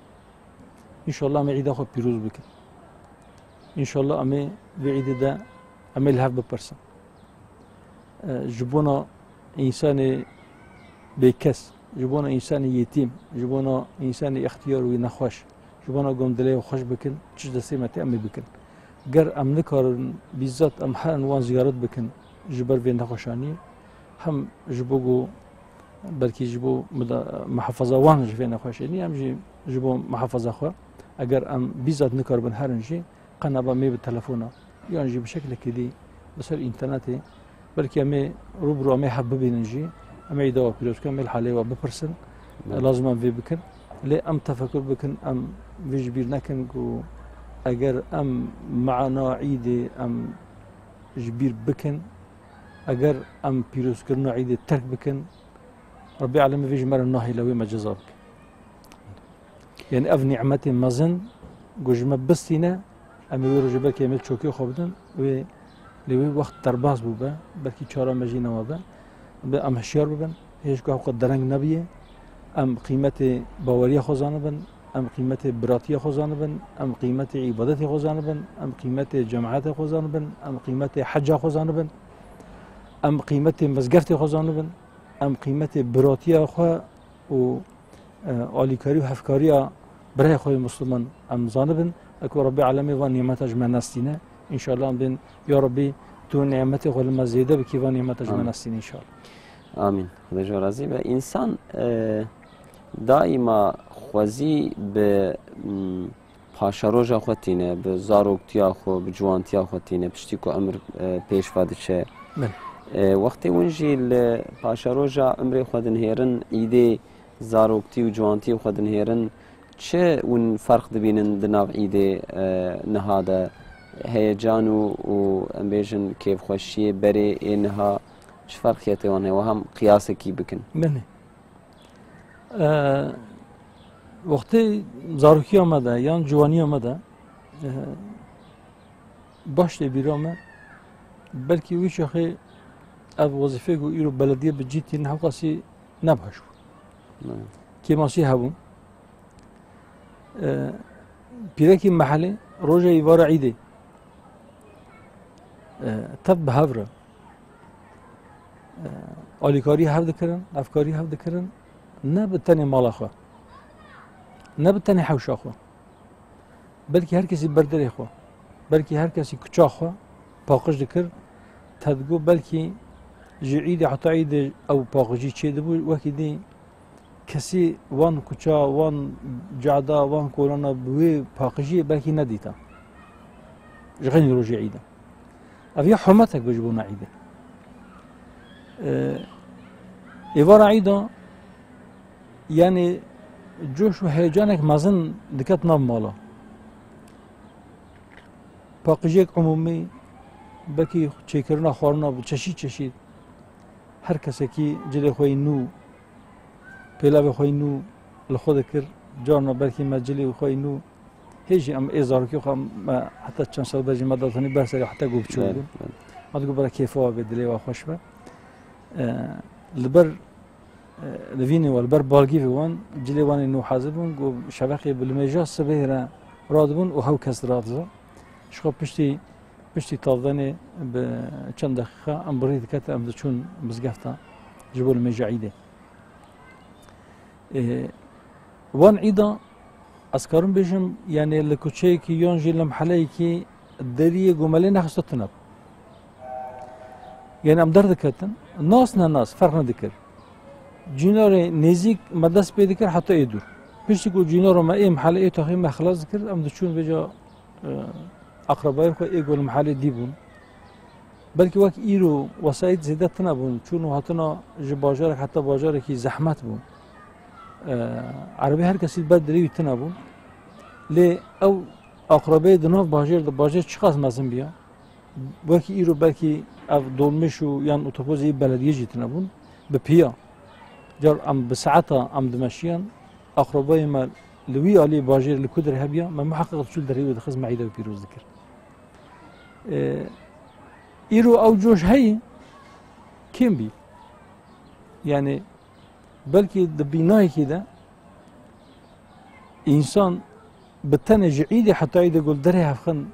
înşallah em ê îda xwe pîroz bikin. Înşallah em ê vê îdê de em ê li hev bipirsin. E, ji bona însanê bêkes, ji bona însanê yetîm, ji bona însanê extiyar û nexweş, ji bona ku em dilê xweş bikin, çi ji destê me tê em ê bikin. Ger em nikarin bîzat em herin wan ziyaret bikin ji ber vê nexweşaniyê, hem ji bo ku belkî ji bo mida-, muhafaza wan ji vê nexweşê nî, em jî ji bo muhafaza xwe, eger em bîzat nikaribin herin jî, qe naba em ê bi telefona yan jî bi şeklekî dî li ser înternetê, belkî em ê rû bi rû em ê hev bibînin jî, em ê îda we pîroz bikin, em ê li halê we bipirsin. Evet. Lazim em vê bikin. Lê em tefekur bikin, em vê ji bîr nekin ku eger em mana îdê em ji bîr bikin, eger em pîrozkirina îdê terk bikin, Rebî Alemê vê ji me re nahêle, wê me ceza bike. Yanî ev nîmetê mezin ku ji me bistîne, em ê wê rojê belkî em ê çokê xwe bidin, wê lê wê wext derbas bûbe, belkî çara me jî newa be. Be em hişyar bibin, hêj ku hewqet dereng nebiye, em qîmetê baweriya xwe zanibin, em qîmetê biratiya xwe zanibin, em qîmetê îbadetê xwe zanibin, em qîmetê cemaetê xwe zanibin, em qîmetê heca xwe zanibin, em qîmetê mizgeftê xwe zanibin, em qîmetê biratiya xwe û, e, alîkarî û hevkariya birayê xwe yê Misliman em zanibin. Eku Rebbê Alemê van nîmeta ji me nestîne. Înşallah em bên, ya Rebbî, tu nîmetê xwe li me zêde bikî, van nîmeta ji me Amîn. Nestîne înşallah. Amîn. Xwedê ji we razî be. Însan, e, daîma xwezî bi, m, paşeroja xwe tîne, bi zaroktiya xwe, bi ciwantiya xwe tîne, piştî ku emir, e, pêş ve diçe. Belê. E, wextê hûn jî li paşeroja emrê xwe dinihêrin, îdê zaroktî û ciwantiyê xwe dinihêrin, çi hûn ferq dibînin di nav îdê, e, niha de? Heyecan û, û em bêjin kêfxweşiyê berê ê niha çi ferqiyetê wan heye? Wiha em qiyasekî bikin. Belê. E, Wextê zarokiya me de yan ciwaniya me de, e, baş tê bîra me, belkî wî çaxê ev wezîfeyê ku îro belediye bi cî tînin hewqasî ne baş bû. Ne. Kêmasî hebûn. E, pîrekî mehelê roja îvara îdê, e, tev bi hev re, e, alîkarî hev dikirin, hevkarî hev dikirin, ne bi tenê mala xwe, ne bi tenê hewşa xwe, belkî her kesî ber derê xwe, belkî her kesî kuça xwe paqij dikir, te digot belkî ji îdê heta îdê ew paqijî çêdibû, wekî dî kesî wan kuça, wan cada, wan kolana bi wê paqijiyê belkî nedîta. Ji xeynî rojê îdê. Ev ya hurmetek be ji bona îdê. Ee, êvara îda, yani coş û heyecanek mezin diket nav mala. Paqijiyek umumî, belkî çêkirina xwarina bi çeşît çeşît. Her kesekî cilê xwe yî nû, pêlavê xwe yî nû li xwe dikir. Carna belkî me cilê xwe yî nû, hê jî em ê zarokî xwe me heta çend sal be jî me datanî ber serê heta ku biçûk bûn. Evet, evet. Me digot bira kêfa we bê, dilê we xweş be. E, li ber, e, li vînê we, li ber balgîvê wan, cilê wan ê nû hazir bûn, ku şeveqê bi limêja sibê re radibûn û hew kes diradizan. Ji xwe piştî, piştî tavdanê bi çend deqîqa em bi rî diketin, em diçûn mizgefta ji bo limêja îdê. Ê, wan îda, ez karim bêjim, yani li kuçeyekî yan jî li meheleyekî deriyê gomelê nexiste tune bû. Yani em derdiketin, nas ne nas, ferq nedikir. Cînarê nêzîk me dest pê dikir heta ê dûr. Piştî ku cînara me ê mehelê ê taxê me xilas dikir, em diçûn vêca, e, aqrebayê xwe ê ku li mehelê dî bûn. Belkî wek îro wesayît zêde tune bûn. Çûn û hatina ji bajarek heta bajarekî zehmet bû. E, erebê her kesî li ber derê wî tune bûn. Lê ew aqrebeyê di nav bajêr de, bajêr çiqas mezin biya, wekî îro belkî ev dolmêş û yan otobusê belediyê jî tune bûn, bi piya. Car em bi saeta em dimeşiyan, aqrebayê me li wî alî bajêr li ku derê hebiya, me miheqeq diçû derê wê dixist, me îda wî pîroz dikir. Ee, îro ew coş heyî, kêm bî. Yani belkî di bînayekî de însan bi tenê ji îdê heta îdê ku li derê hevxin,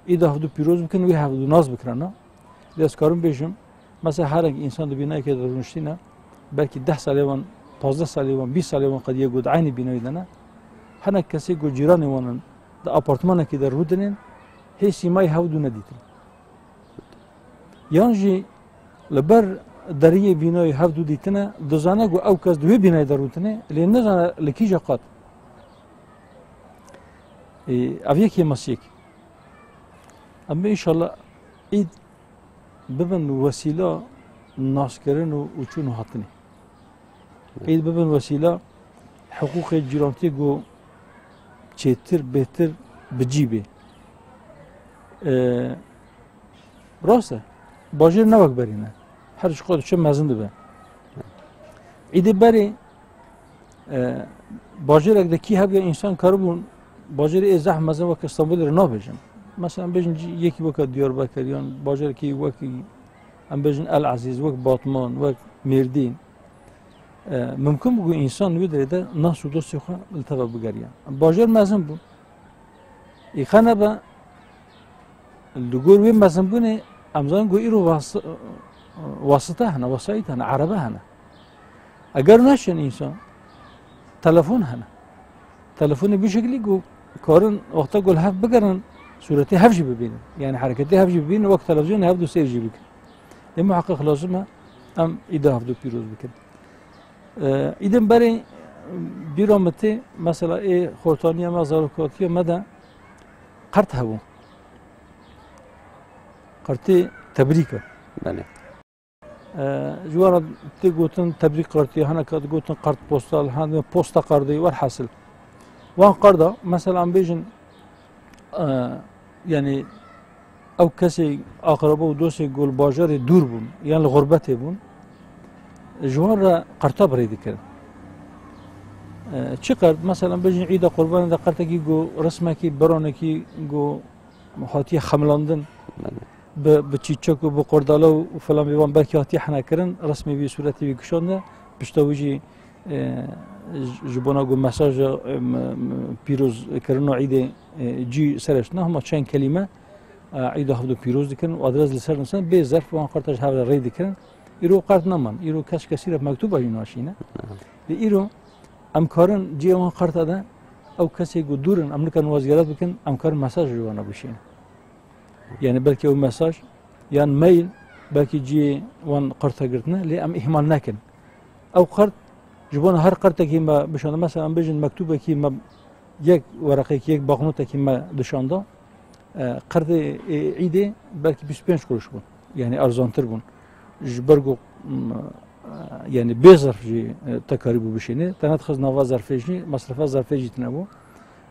îda hevdû pîroz bikin, wê hevdû nas bikirana. Lê ez karim bêjim, mesela herek însan di bînayekê de rûniştîne, belkî deh salê wan, pazdeh salê wan, bîst salê wan qediye ku di eynî bînayê de ne. Hinek kesê ku cîranê wan in, di apartmanekê de rûdinên, hê sîmayê hevdû nedîtin. Yan jî li ber deriyê bînayê hevdû dîtine, dizane ku ew kes di wê bînayê de rûtine, lê nizane li kîja qat. Ê, ev yek kêmasiyek. Em ê înşallah îd bibin wesîla naskirin û, û çûn û hatinê. Îd bibin wesîla hiqûqê cîrantî ku çêtir, bêtir bi cî bê. Ee, rast e. Bajêr ne wek berî ne. Her ji xwe diçe mezin dibe. Îdê berê, e, bajêrek de kî hebiya însan karibûn, bajêrê ê zehf mezin wek Stenbolê re nabêjin. Mesela em bêjin cî-, yekî weke Diyarbekir yan bajêrekî wekî, em bêjin El Ezîz, wek Batman, wek Mêrdîn. E, mimkun bû ku însan wê derê de nas û dostê xwe li teva bigeriya. Bajêr mezin bû. Î xene be, li gor wê mezinbûnê, em zanin ku îro was-, wasite hene, wesayît hene, erebe hene. Eger neşên însan, telefon hene. Telefonê bi şeklî ku karin wexta ku li hev bigerin, sûretê hev jî bibînin. Yani hereketê hev jî bibînin, wek televîzyonê hevdû seyr jî bikin. Lê muheqeq lazim e em îda hevdû pîroz bikin. Ee, îdin berê bîra min tê, mesela ê xortaniya me, zarokatiya me de qert hebû. Qertê tebrîk e. Belê. Ee, ji wan re tê gotin tebrîk qertî, hineka digotin qert postal, hin posta qerdê, welhasil. Wan qerda, mesela em bêjin, e, yani ew kesê aqraba û dostê ku li bajarê dûr bûn, yan li xurbetê bûn, ji wan re qerta bi rê dikirin. E, çi qert, mesela, bêjin Îda Qurbanê de qertekî ku resmekî, beronekî ku hatiye xemilandin, Belê. bi, bi çîçek û bi qurdala û filan, bi wan belkî hatiye hene kirin, resmê wî, sûretê wî kişande, pişta wî jî, e, ji, ji bona ku mesaja, e, m-, m-, pîrozkirina Îdê, e, cî serê çûne, hema çend kelîme, e, Îda hevdu pîroz dikin û adres li ser nivîsandin, bê zerf wan qerta ji hev re rê dikirin. Îro qert neman, îro kes kesî re mektûba jî naşîne. Aha. Lê îro em karin cihê wan qerta de, ew kesê ku dûr in, em nikarin wan ziyaret bikin, em karin mesaj ji wan re bişînin. Yani belkî ew mesaj, yan mail, belkî cihê wan qerta girtine, lê em îhmal nekin. Ew qert, ji bona her qertekî me bişanda, mesela em bêjin mektûbekî me, yek wereqekî, yek banknotekî me dişanda, e, qerdê, e, Îdê belkî bîst û pênc kuruş bûn. Yani erzantir bûn. Ji ber ku, m, e, yani bê zerf jî, e, te karîbû bişînî. Te nedixist nava zerfê jî, mesrefa zerfê jî tune bû.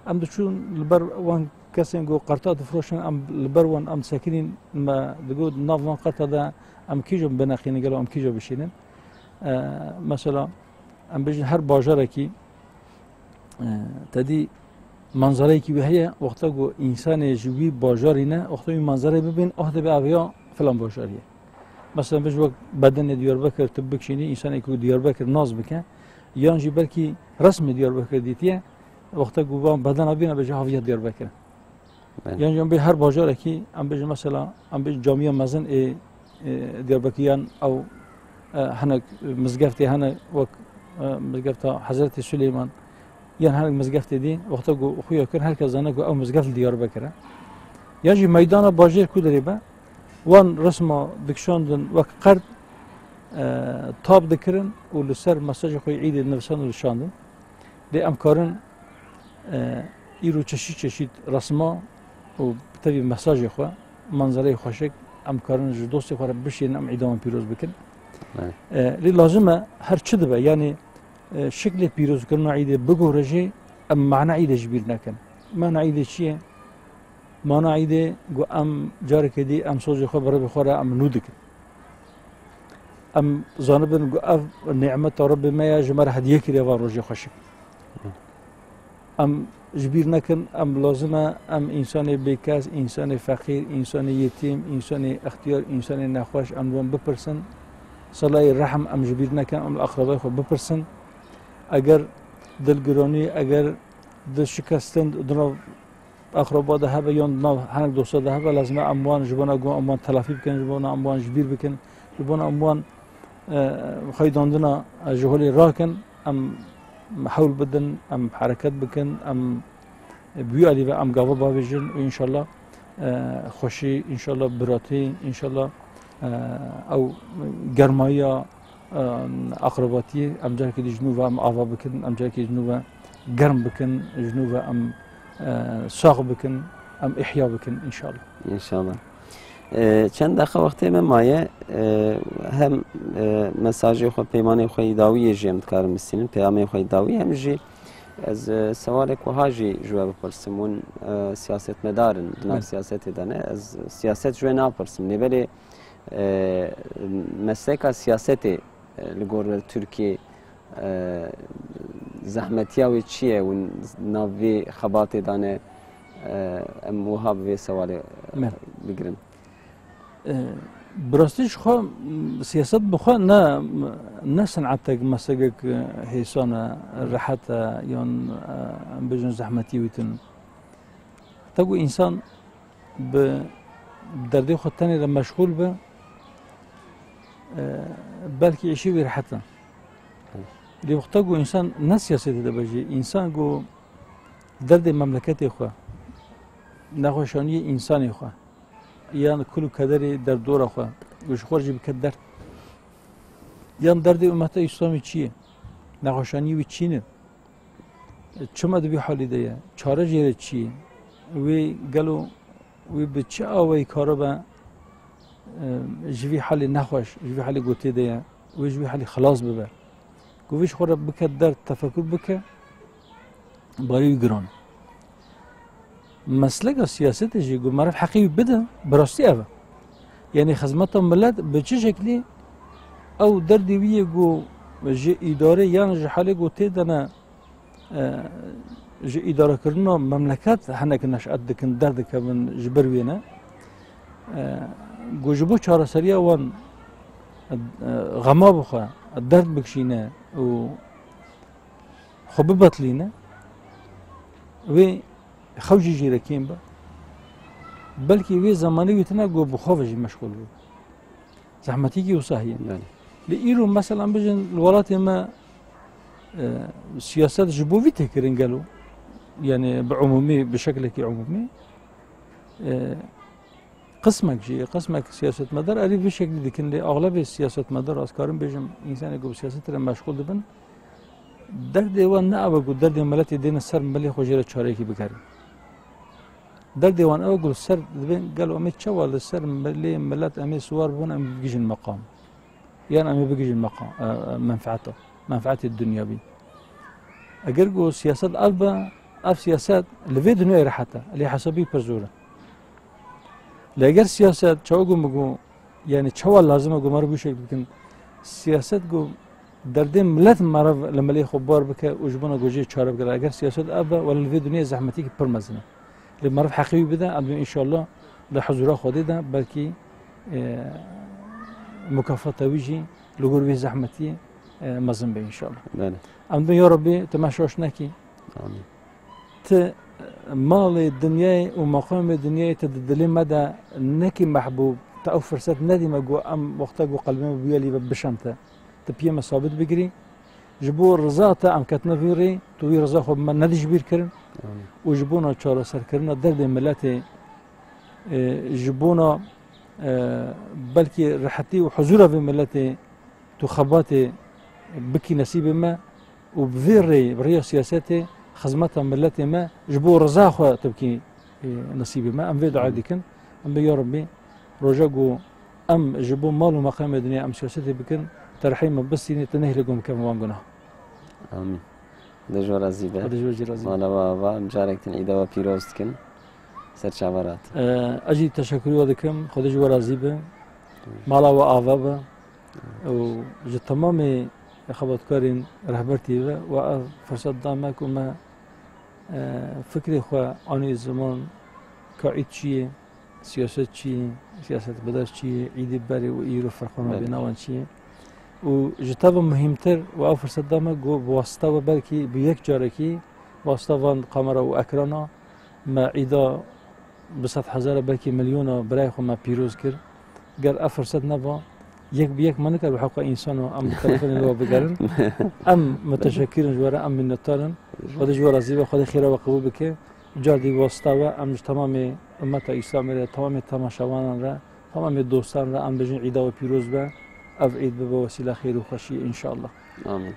Em diçûn li ber wan kesên ku qerta difiroşin, em li ber wan em disekinîn, me digot nav van qerta de em kîjan bineqînin, gelo em kîjan bişînin. E, mesela, em bêjin her bajarekî, e, te dî manzareyekî wî heye, wexta ku însanê ji wî bajarî ne, wexta wî manzareyê bibîn, ah dibe ev ya filan bajarî ye. Mesela, bêjin wek bedenê Diyarbekir tu bikişînî, însanê ku Diyarbekir nas bike, yan jî belkî resmê Diyarbekir dîtiye, wexta ku van bedena bîne bêje haviya Diyarbekir. Belê. Yan jî em bê her bajarekî, em bêjin mesela, em bêjin camiya mezin ê, ê Diyarbekir yan ew, e, hinek mizgeftê hene wek, e, mizgefta Hezretî Suleyman, yan hinek mizgeftê dî, wexta ku xuya kir, her kes zane ku ew mizgeft li Diyarbekir e. Yan jî meydana bajêr ku derê be, wan resma dikişandin wek qerd, e, tab dikirin û li ser mesajê xwe yê Îdê dinivîsandin û dişandin. Lê em karin, e, îro çeşît çeşît resma û bi tevî mesajê xwe, manzereyê xweşik, em karin ji dostê xwe re bişînin, em Îda wan pîroz bikin. Evet. E, lê lazim e her çi dibe, yanî, e, şiklê pîrozkirina Îdê bigore jî, em mana Îdê ji bîr nekin. Mana Îdê çi ye? Mana Îdê ku em carekê dî em sozê xwe bi Rebê xwe re em nû dikin. Em zanibin ku ev nîmeta Rebê me ye, ji me re hediye kiriye van rojê xweşik. Em ji bîr nekin, em lazim e, em însanê bêkes, însanê feqîr, însanê yetîm, însanê extiyar, însanê nexweş, em li wan bipirsin. Silayê rehm em ji bîr nekin, em li aqrebayê xwe bipirsin. Eger dilgiranî, eger di şikestin, di nav aqraba de hebe yan di nav hinek dosta de hebe, lazim e em wan ji bona ku em wan telafî bikin, ji bona em wan ji bîr bikin, ji bona em wan, e, xeydandina, e, ji holê rakin, em hewl bidin, em hereket bikin, em bi wî alî ve em gava bavêjin û înşallah, e, xweşî, înşallah biratî, înşallah, e, ew germayiya, e, aqrebatiyê, em carekê dî ji nû ve em ava bikin, em carekê ji nû ve germ bikin, ji nû ve em, e, sax bikin, em ihya bikin înşallah. Înşallah. E, çend deqa wextê me maye, e, hem, e, mesajê xwe, peymanê xwe yê dawiyê jî em dikarin bistînin, peyamê xwe yê dawî, hem jî ez, e, sewalek wiha jî ji we bipirsim, hûn, e, siyasetmedar in, di nav Belê. siyasetê de ne, ez siyaset ji we napirsim. Lê belê, e, mesleka siyasetê, e, li gor Tirkiyê, e, zehmetiya wê çi ye? Hûn nav vê xebatê de ne, e, em wiha bi vê sewalê, e, Me. bigirin. E, bi rastî ji xwe, m, siyaset bi xwe ne, ne sinetek, meslekek, e, hêsan e, rehet e, yan, e, em bêjin zehmetî wî tune. Heta ku însan bi derdê xwe tenê de meşxûl be, e, belkî îşê wî rehet e. Lê wexta ku însan ne siyasetê de be jî, însan ku derdê memleketê xwe, nexweşaniyê însanê xwe, yan kul û kederê derdora xwe, û ji xwe jî bike derd. Yan derdê ummeta Îslamê çi ye? Nexweşaniyê wî çi ne? Çima di vî halî de ye? Çare jê re çi ye? Wê gelo, wê bi çi awayî karibe, e, ji vî halê nexweş, ji vî halê ku tê de ye, wê ji vî halî xilas bibe? Ku vê ji xwe re bike derd, tefekur bike, barê wî giran e. Mesleka siyasetê jî ku meriv heqê wî bide, bi rastî ev e. Yanî xizmeta milet bi çi şeklî ew derdê wî yê ku ji îdarê yan ji halê ku tê de ne, e, ji îdarekirina memleket hinek neş'et dikin, derdikevin ji ber wê ne. E, ku ji bo çareseriya wan, e, xema bixwe, derd bikişîne û xwe bibetilîne, wê xew jî jê re kêm be. Belkî wê zemanî wî tune ku bi xwe ve jî meşxûl be. Zehmetîkî wisa heye. Belê. Lê îro mesela bijin li welatê me, e, siyaset ji bo vî tê kirin gelo. Yani bi umumî, bi şeklekî umumî. E, qismek jî, qismek siyasetmedar erî vî şeklî dikin, lê axlebê siyasetmedar, ez karim bêjim, însanê ku bi siyasetê re meşxûl dibin, derdê wan ne ev e ku derdê miletê dêne ser milê xwe jê re çareyekî bikerin. Derdê wan ew e ku li ser dibên gelo em ê çawa li ser milê milet em ê siwar bibin, em bigihîjin meqam. Yan em ê bigihîjin meqam, e, e, menfeeta, menfeetê dinyawî. Eger ku siyaset ev be, ev siyaset li vê dinyayê rehet e, lê hesabî pir zor e. Lê eger siyaset çawa ku min got, yani çawa lazim e ku meriv wî şekil bikin, siyaset ku derdê milet meriv li milê xwe bar bike û ji bona ku jê çare bike. Eger siyaset ev be, wele li vê dinyayê zehmetîkî pir mezin e. Lê meriv heqê wî bide, em dibên înşallah li huzura Xwedê de belkî, e, mukafata wî jî li gor vê zehmetî, e, mezin be înşallah. Belê. Em dibên ya Rabbî tu me şaş nekî. Amîn. Ti malê dinyayê û meqamê dinyayê ti di dilê me de nekî mehbûb, ti ew firset nedî me ku em wexta ku qelbê me bûye lî ve bişemte. Ti piyê me sabit bigirî. Ji bo riza te em ketine vî rê, tu wî riza xwe bi me nedî ji bîr kirin. Amîn. Û ji bona çareserkirina derdê miletê, e, ji bona, e, belkî rehetî û huzûra vê miletê tu xebatê bikî nesîbê me û bi vê rêyê, bi rêya siyasetê xizmeta miletê me ji bo riza xwe tu bikî, e, nesîbê me. Em vê dua Amîn. Dikin. Em bê ya Rabbî roja ku em ji bo mal û meqamê dinyayê em siyasetê bikin, te rihê me bistînî, tu nehêlî ku em bikevin wan gunah. Amîn. Xwedê ji we razî be. Xwedê ji we jî razî be. Mala we ava, em carek din îda we pîroz dikin. Ser çava rat. E, ez jî teşekkürî we dikim. Xwedê ji we razî be. Mala we ava be. Û ji temamê xebatkarên Rehber T V ve we ev firset da me ku me, e, fikrê xwe anî ziman ka îd çi ye, siyaset çi ye, siyasetmedar çi ye, îdê berê û îro ferqana Belê. Bêna wan çi ye. Û ji te ve muhîmtir we ev firset da me ku bi wasita we belkî bi yek carekî, bi wasita van kamera û ekrana me îda bi sed hezara belkî milyona birayê xwe me pîroz kir. Ger ev firset neba, yek bi yek me nikar bi heqa însan û em telefonê li we bigerin. Em muteşekkir in ji we re, em minnetdar in. Xwedê ji we razî be, Xwedê xêra we qebûl bike. Car dî wasita we, em ji temamê ummeta Îslamê re, temamê temaşevanan re, temamê dostan re em bijin îda we pîroz be. Ev îd bibe wesîla xêr û xweşiyê înşallah. Amîn.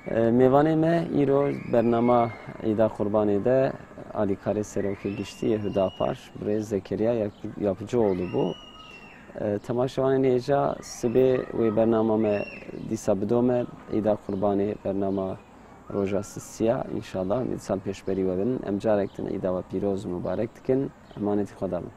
E, mêvanê me îro bernama Îda Qurbanê de alîkarê Serokê Giştî yê Hudapar, birêz Zekeriya Yap-, Yapıcıoğlu bû. E, temaşevanên hêja, sibê wê bernama me dîsa bidome, Îda Qurbanê bernama roja sisiya, înşallah, em dîsan pêşberî we bin. Em carek din Îda we pîroz û mubarek dikin. Emanetî Xweda bin.